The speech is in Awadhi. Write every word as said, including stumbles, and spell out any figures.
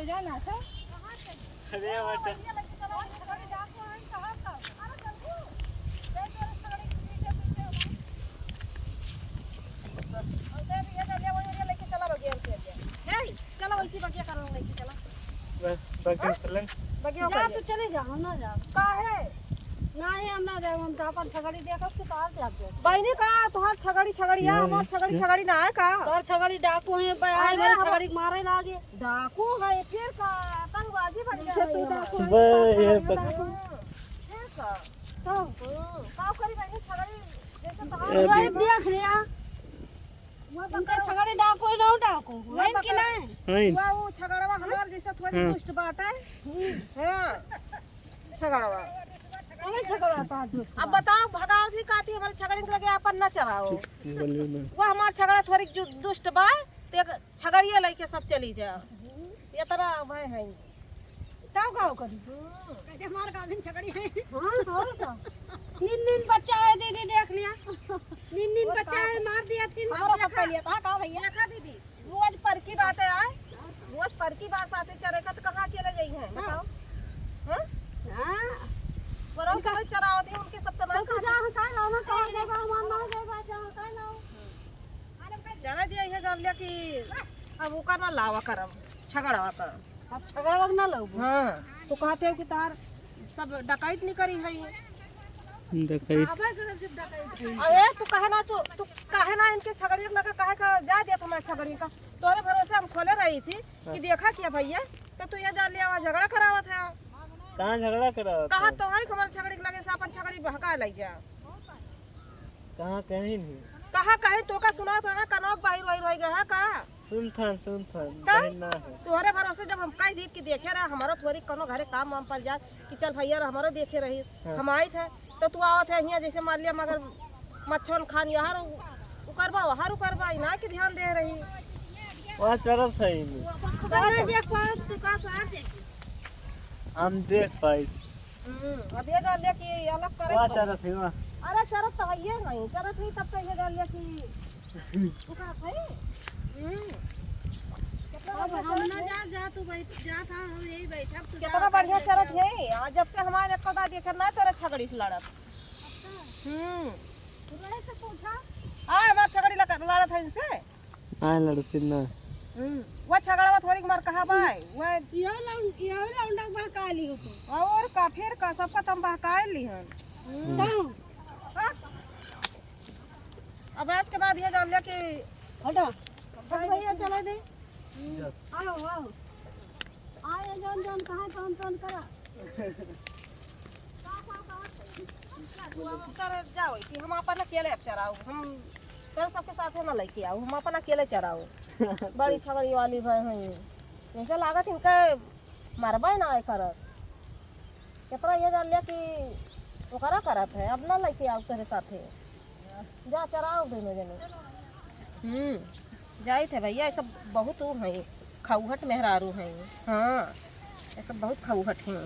जाना था। अरे बेटा। चला बगिया में खेल जाए। हे, चला वैसी बगिया कर लेके चला। बस, बगिया हाँ? चलन। बगिया जा, कर तू ले। चले जा, हम ना जाब। काहे? नाही, हम ना जाब, हम तो अपन छगड़ी देखब, तू कहाँ जाब? बहिनी का, तोहार छगड़ी, छगड़ी, यार, हमार छगड़ी, छगड़ी ना है का? तोहार छगड़ी डाकू है, बे, अरे, हमारी हम छगड़ी के मारे लागे। डाकू है, फिर का, आतंकवादी बन गया है तू हमार। डाकू है, बे, ये डाकू है। फिर का? तो? हम्म, का करी बहिनी, छगड़ी जैसे तोहार ए, वही देख लिया। उनका छगड़ी डाको है, ना डाको। वही कि नहीं? हैं। वो, वो छगड़वा हमार जैसे थोड़ी हाँ। दुष्ट बाटे। हाँ। छगड़वा। कौन छगड़वा था दुष्ट? अब बताओ, भगाओ थी काती हमारे छगड़ी के लगे अपन न चलाओ। चुप, ये वाली में। वो हमार छगड़ा थोड़ी जु-, दुष्ट बा, ते एक छगड़िया लेके सब चली जाओ। इतना भय है। तब का करी? हम्म। कैसे मार का दिन छगड़ी है? हाँ, और का? नीन नीन बच्चा है, दीदी देख लिया। नीन नीन और बच्चा का? है, मार दिया थी। हमारा सब देखा? पहले था का भैया? देखा दीदी, रोज परकी बाटे आए, रोज परकी बात साथे चरे का तो कहाँ अकेले जाई है, हाँ। बताओ? हाँ? हाँ। पड़ोस इनका में चरावत है, उनके सब तो तो तू नहीं जा, हम काहे लाओ ना, कौन देगा, हम ना देगा, जा, हम काहे लाओ? चला दिया, ये जान लिया कि अब ओकर ना लावा करब, छगड़वा करब। अब छगड़वा के ना लउबू? हाँ, तो कहते हो कि तार सब डकैत नहीं करी है ये। डकैत। अबे, तू काहे ना, तू, तू काहे ना इनके छगड़िया के लगे काहे का जा देत हमारे छगड़ी का? तोरे भरोसे हम खोले रही थी कि हाँ। देखा क्या भैया, तो तू ये जान लिया, वहाँ झगड़ा करावत है। कहाँ झगड़ा करावत कहा है? तो है कि हमारे छगड़ी के लगे से अपन छगड़ी बहका लई जा। कहाँ कहीं नहीं। कहाँ कहीं तो का सुनात रहा, कनवा बाहिर वाहिर होइ गया है का? सुनथन, सुनथन, का? बहिन ना है। तोहरे भरोसे जब हम कह दी कि देखे रहा, हमारो थोड़ी कोनो घरे काम वाम पड़ जात कि चल भैया रे, हमारो देखे रही, हाँ। हम आइत है, तो तू आवत है हियाँ जैसे मान लिया मगर मच्छवन खान यहाँ उ-, उकरबा, वहाँ उकरबा, इना के ध्यान दे रही। वहाँ चरत है ही नहीं। चरत है। देख पाओ, तू का साथ देखी। हम देख पाई। हम्म, अब ये जान लिया कि ये अलग करे वाह, तो। चरत है, वाह। अरे, चरत तो है ये नहीं, चरत नहीं, तब तो ये जान लिया कि तू का है? हम्म। कितना अब बढ़िया हम चरत ना है। जा, जा, तू बैठ, जा था, हम यही बैठब, तू जा, कितना बढ़िया बैठ चरत जा। है। आज जब से हमारे एको दादी के ना तोरे छगड़ी से लड़त। अच्छा। हम्म। तू रहे से पूछा? आ, हमार छगड़ी लड़-, लड़त है इनसे। आए लड़ती ना। हम्म, वो छगड़वा थोड़ी मार कहा बाय, वो यो लौंड-, यो लौंडा बहका ली हो तो। और का, फिर का, सबका तम बहकाए ली हन। हम्म। तब? अब आज के बाद ये जान लिया कि हटा। हट भैया, चला दे। हम्म। आओ, आओ। आए जौन जौन कहाँ तौन तौन करा। तू अब कर जाओ कि हम अपन अकेले अब चराऊ, हम तेरे सबके साथे ना लेके आऊ, हम अपन अकेले चराऊ। बड़ी छगड़ी वाली भय हैं, जैसे लागत इनका मरबे ना है करत। कितना ये जान लिया कि ओकरा करत है, अब ना लेके आऊ तेरे साथे। जा चराओ दोनों जने। हम्म, जाइत है भैया, ये सब बहुत ऊ हैं, खौहट मेहरारू हैं। हाँ, ये सब बहुत खौहट हैं।